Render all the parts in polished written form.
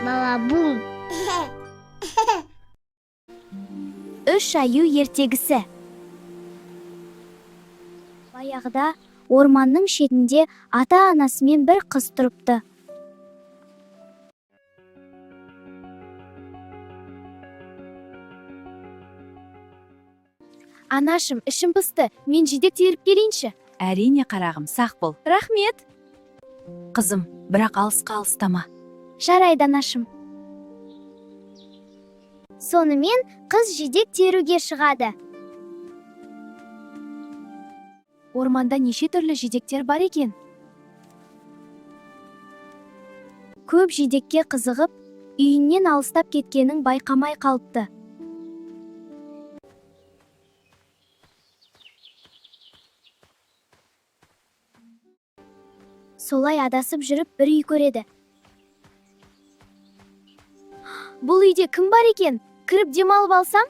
Балабум. Үш аю ертегісі. Баяғыда орманның шетінде ата-анасымен бір қыз тұрыпты. Анашым, ішім пысты, мен жидек теріп келейінші. Әрине, қарағым, сақ бол. Рахмет. Қызым, бірақ алысқа алыстама. Жарайды, анашым. Сонымен қыз жидек теруге шығады. Орманда неше түрлі жидектер бар екен. Көп жидекке қызығып, үйінен алыстап кеткенін байқамай қалыпты. Солай адасып жүріп бір үй көреді. Бұл үйде кім бар екен? Кіріп демалып алсам?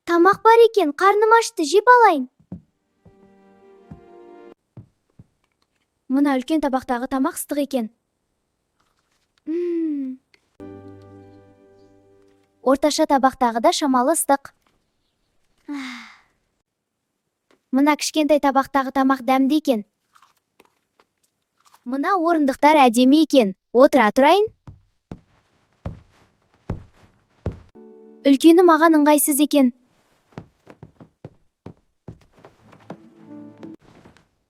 Тамақ бар екен, қарным ашты, жеп алайын. Мына үлкен табақтағы тамақ ыстық екен. Ммм. Орташа табақтағы да шамалы ыстық. Мына кішкентай табақтағы тамақ дәмді екен. Мына орындықтар әдемі екен. Отыра тұрайын. Үлкені маған ыңғайсыз екен.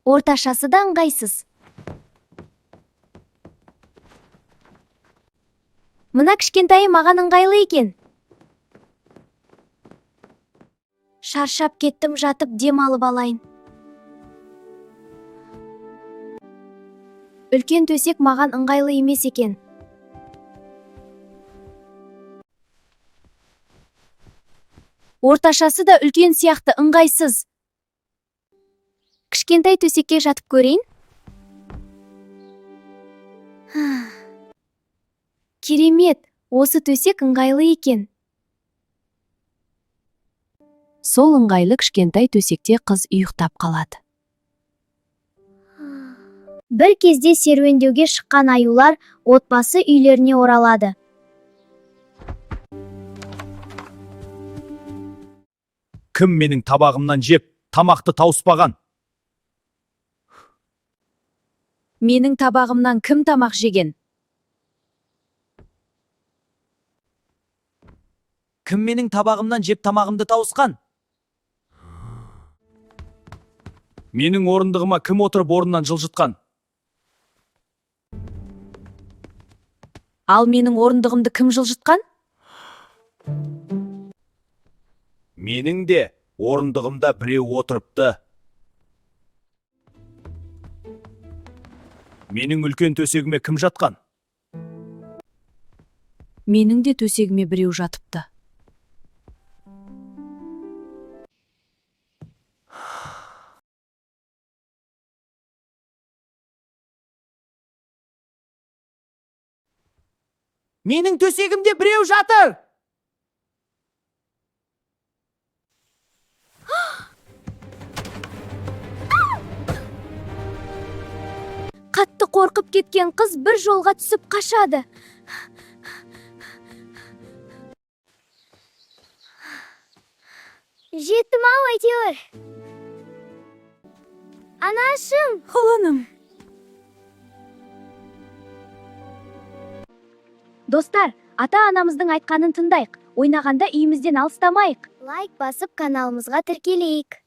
Орташасы да ыңғайсыз. Мына кішкентайы маған ыңғайлы екен. Шаршап кеттім, жатып дем алып алайын. Үлкен төсек маған ыңғайлы емес екен. Орташасы да үлкен сияқты ыңғайсыз. Кішкентай төсекке жатып көрейін. Керемет, осы төсек ыңғайлы екен. Сол ыңғайлы кішкентай төсекте қыз ұйықтап қалады. Бір кезде серуендеуге шыққан аюлар отбасы үйлеріне оралады. Кім менің табағымнан жеп, тамақты тауыспаған? Менің табағымнан кім тамақ жеген? Кім менің табағымнан жеп тамағымды тауысқан? Менің орындығыма кім отырып орнынан жылжытқан? Ал менің орындығымды кім жылжытқан? Менің де орындығымда біреу отырыпты. Менің үлкен төсегіме кім жатқан? Менің де төсегіме біреу жатыпты. Менің төсегімде біреу жатыр. Қатты қорқып кеткен қыз бір жолға түсіп қашады. Жеттім ау әйтеуір. Анашым, Құлыным. Достар, ата-анамыздың айтқанын тыңдайық. Ойнағанда үйімізден алыстамайық. Лайк басып каналымызға тіркелейік.